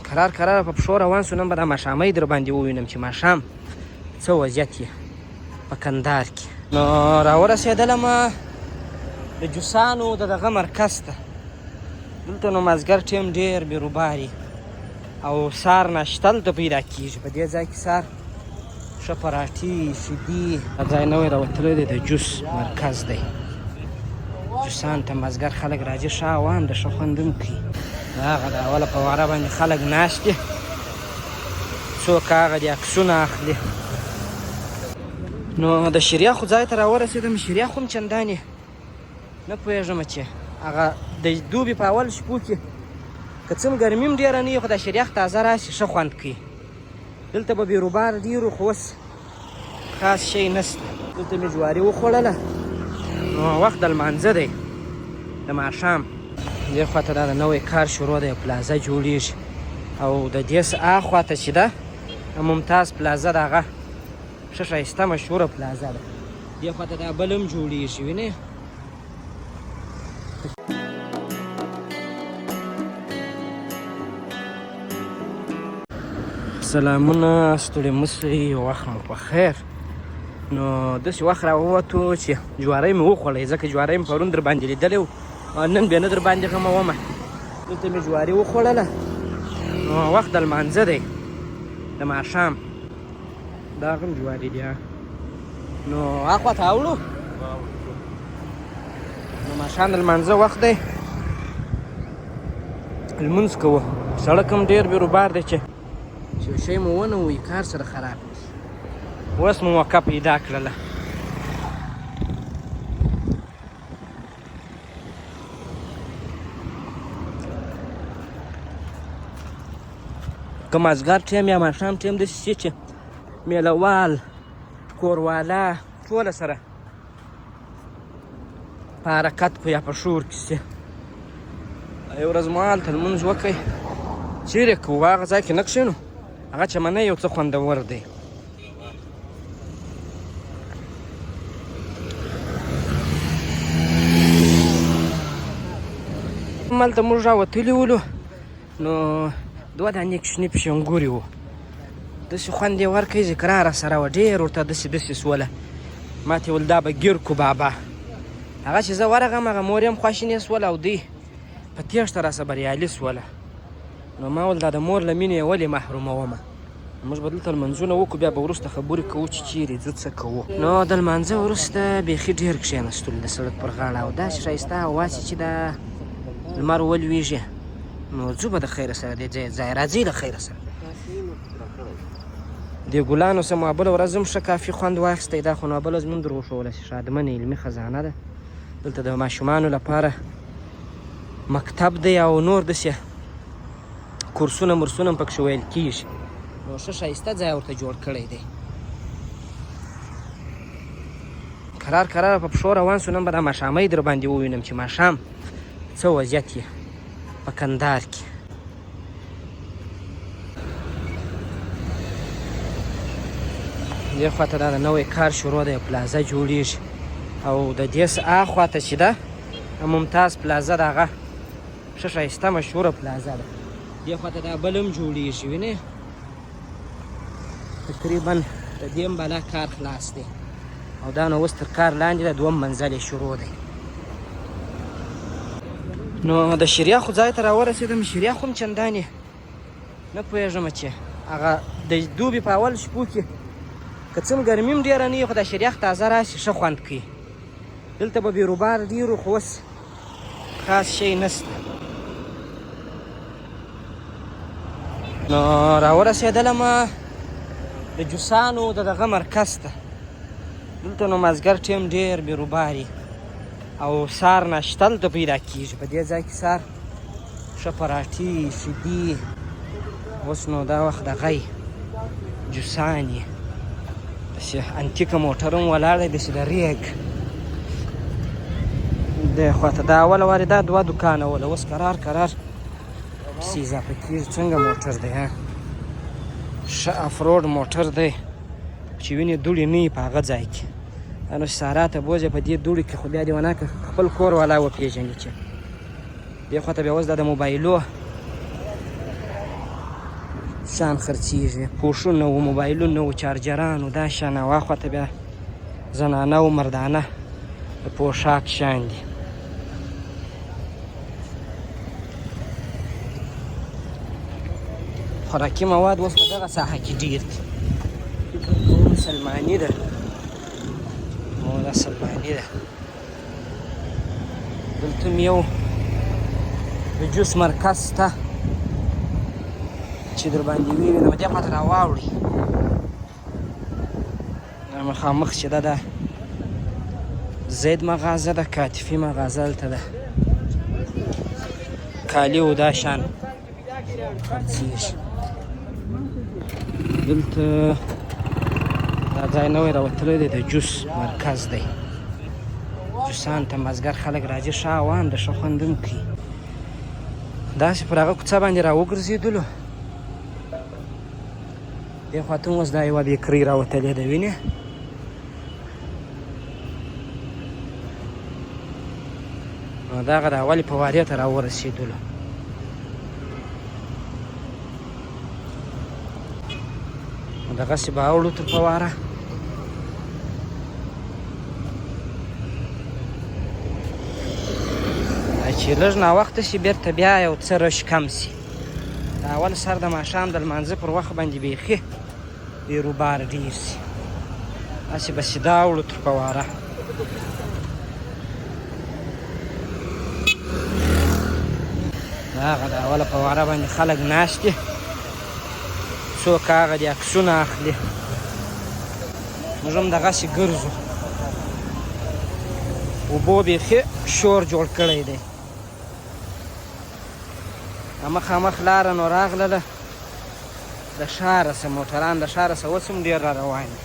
کرار کرار په پښو روان سو. نن به دا ماښامۍ در باندې ووینم چې ماښام څه وضعیت یې په کندهار کې. نو راورسېدلم د جوسانو د دغه مرکز ته. دلته نو مازګر ټیم ډېر بیروباري او سار ناشته دلته پیدا کېږي. په دې ځای کې سار ښه پراټې، شیدې. دا ځای نوی راوتلی دی، د جوس مرکز دی. جوسان ته مازګر خلک راځي، ښه عوام د ښه خوند هم کوي. هغه د اوله فواره باندې خلک ناست دي، څوک هغه دي عکسونه اخلي. نو د شیریخو ځای ته راورسېدم. شیریخ هم چندانې نه پوهېږم چې هغه د دوبي په اول شپو کې که څه هم ګرمي هم ډېره نه وي، خو دا شیریخ تازه راشي ښه خوند کوي. دلته به بیروبار ډېر و، خو اوس خاص شی نشته. دلته مې جواري وخوړله. نو وخت د لمانځه دی د ماښام. دې خوا ته دا د نوی کار شروع دی، پلازه جوړیږي او د دې اخوا ته چې ده ممتاز پلازه ده، هغه ښه ښایسته مشهوره پلازه ده. دې خوا ته دا بل هم جوړیږي، وینې. سلامونه، ستړي مسئ، وخت مو په خیر. نو داسې وخت راووتو چې جواری مې وخوړی، ځکه جواری مې پرون در باندې لیدلی و، نن بیا نه در باندې غمومه. دلته مې جواري وخوړله. نو وخت د لمانځه دی د ماښام. دا هم جواري دي. نو اخوا ته اوړو. نو ماښام د لمانځه وخت دی، لمونځ کوو. سړک هم ډېر بیروبار دی چې یو شی مو ونه وي کار سره خراب. اوس مو موقع پیدا کړله. که مازدیګر ټیم یا ماښام ټیم داسې شي چې میله وال کوروالا ټوله سره په حرکت کو یا په شور کې شي. یو ورځ مو هلته لمونځ وکړی، چېرې کوو هغه ځای کې نه کښېنو، هغه چمنی یو څه خوندور دی. هملته موږ راوتلي ولو، نو دوه دانې کوچني پښنګوري وو، داسې خوند یې ورکړی ذکرا راسره وه، ډېر ورته داسې داسې سوله. ما ته ویل دا به ګیر کو بابا. هغه چې زه ورغم هغه مور یې هم خواشینې سوله او دوی په تېښته راسره بریالي سوله. نو ما ول دا د مور له مینې یې ولې محرومومه. موږ به دلته لمونځونه وکړو، بیا به وروسته خبرې کوو چې چیرې ځو څه کوو. نو د لمانځه وروسته بیخي ډېر کښېنستلو د سړک پر غاړه، او داسې ښایسته هوا چې دا لمر ولوېږي نو ځو به د خیره سره دې ځای ځای راځئ له خیره سره. دې ګلانو سه مو بله ورځ هم ښه کافي خوند واخیستی. دا خو نو بله ورځ مې هم در وښوله چې ښادمنه علمي خزانه ده. دلته د ماشومانو لپاره مکتب دی او نور داسې کورسونه مرسونه هم پکښې ویل کېږي. نو ښه ښایسته ځای ورته جوړ کړی دی. کرار کرار په پښو روان سو. نن به دا ماښامۍ در باندې ووینم چې ماښام څه وضعیت یې په کندهار کې. دې خوا ته دا د نوی کار شروع دی، پلازه جوړیږي او د دې اخوا ته چې ده ممتاز پلازه ده، هغه ښه ښایسته مشهوره پلازه ده. دې خوا ته دا بل هم جوړیږي، وینې. تقریبا د دې هم بالا کار خلاص دی او دا نو اوس تر کار لاندې ده، دوم منزل یې شروع دی. نو د شیریخو ځای ته راورسېدم. شیریخ هم چندانې نه پوهېږم چې هغه د دوبي په اول شپو کې که څه هم ګرمي هم ډېره نه وي، خو دا شیریخ تازه راشي ښه خوند کوي. دلته به بیروبار ډېر و، خو اوس خاص شی نشته. نو راورسېدلم د جوسانو د دغه مرکز ته. دلته نو مازدیګر ټیم ډېر بیروباري او سار ناشته دلته پیدا کېږي. په دې ځای کې سار ښه پراټې، شیدې. اوس نو دا وخت دغه جوسان یې داسې انتیکه موټر هم ولاړ دی، داسې د ریګ دې خوا ته. دا اوله وارې دا دوه دوکانه وله، اوس کرار کرار پسې اضافه کېږي. څنګه موټر دی ها، ښه افروډ موټر دی چې وینې دوړې نه وي په هغه ځای کې. نو سارا ته بوځې په دې دوړې کې، خو بیا دې ونه که خپل کور والا وپېژني. چې دې خوا ته بیا اوس دا د موبایلو شیان خرڅېږي، پوښونه و، موبایلونه و، چارجران و، دا شیان. او اخوا ته بیا زنانه او مردانه د پوښاک شیان دي. خوراکي مواد اوس په دغه ساحه کې ډېر دي. فکر کوم سلماني ده، او دا سلماني ده. دلته هم یو د جوس مرکز شته چې در باندې وي، نو دې خواته راواوړي. دا مخامخ چې ده، ده زید مغازه ده، کاتفي مغازه هلته ده، کالي او دا شان خرڅېږي. دلته دا ځای نوی راوتلی دی، د جوس مرکز دی. جوسان ته مازګر خلک راځي، ښه عوام د ښه خوند هم کوي. داسې پر هغه کوڅه باندې راوګرځېدلو. دې خوا ته هم اوس دا یوه بیکرۍ راوتلې ده، وینې؟ نو دغه د اولې فوارې ته راورسېدلو. نو دغسې به اوړو تر فواره. چې لږ ناوخته شي، بېرته بیا یو څه رش کم شي. د اول سر د ماښام د لمانځه پر وخت باندې بیخي بیروبار ډېر شي. هسې به سیده اوړو تر فواره. هغه د اوله فواره باندې خلک ناست دي، څوک هغه دي عکسونه اخلي. موږ هم دغسې ګرځو. اوبو بیخي شور جوړ کړی دی. مخامخ لاره نو راغلله د ښاره څه موټران د ښاره څه اوس هم ډېر را روان دي.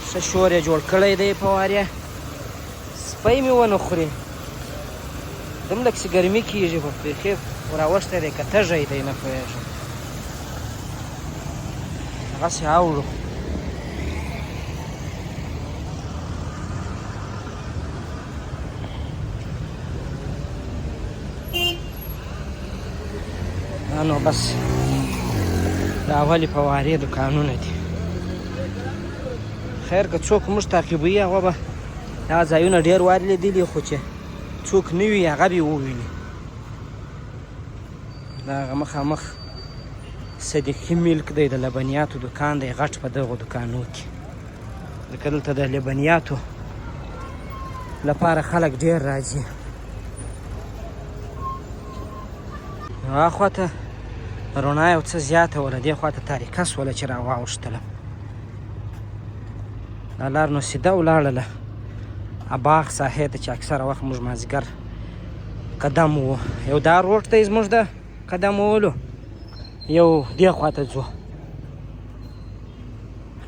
ښه شور یې جوړ کړی دی. فوارې سپی مې ونه خوري، دومره کښې ګرمي کېږي، خو بیخي راوښتی دی که تږی دی نه پوهېږم. هغسې اوړو. نو بس د اولې فوارې دکانونه دي. خیر که څوک موږ تعقیبوي، هغه به دا ځایونه ډېر وار لیدلي، خو چې څوک نه وي هغه به وویني. دا هغه مخامخ صدیقي ملک دی، د لبنیاتو دکان دی، غټ په دغو دکانو کې، ځکه دلته د لبنیاتو لپاره خلک ډېر راځي. هغه ته رڼا یو څه زیاته وله، دې خواته تاریکه سوله چې راواوښتله. دا لار نو سیده ولاړله اباغ ساحې ته، چې اکثره وخت موږ مازدیګر قدم وو. یو دا روټ دی زموږ د قدم وولو، یو دې خواته ځو.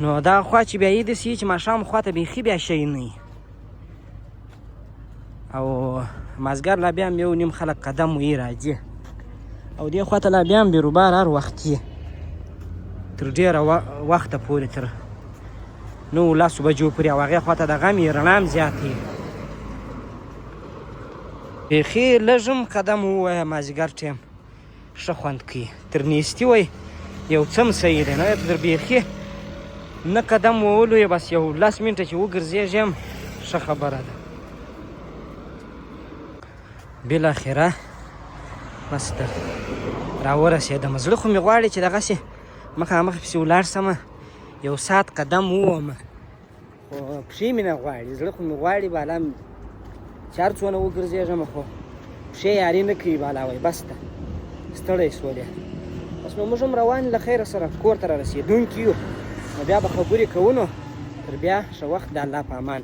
نو دا خوا چې بیا یې داسې چې ماښام خواته بیخي بیا شی نه، او مازدیګر لا بیا هم یو نیم خلک قدم وهي راځي. او دې خواته لا بیا هم بیروبار هر وخت یې تر ډېره وخته پورې، تر 9 10 بجو پورې. او هغې خواته د غم یې رڼا هم زیاته وي. بیخي لږ هم قدم ووایه مازدیګر ټایم ښه خوند کوي. تر نیستي وای یو څه هم صحیح دی، نه تر بیخي نه قدم وهلو یې بس یو 10 منټه چې وګرځېږي هم ښه خبره ده. بالاخره بس در راورسېدم. زړه خو مې غواړي چې دغسې مخامخ پسې ولاړ سمه، یو ساعت قدم ووهم، خو پښې مې نه غواړي. زړه خو مې غواړي بالا چې هر څونه وګرځېږم، خو پښې یاري نه کوي. بالا وایي بس ده، ستړی سولې. بس نو موږ هم روان له خیره سره کور ته را رسېدونکي یو، نو بیا به خبرې کوو. نو تر بیا ښه وخت، د الله په امان.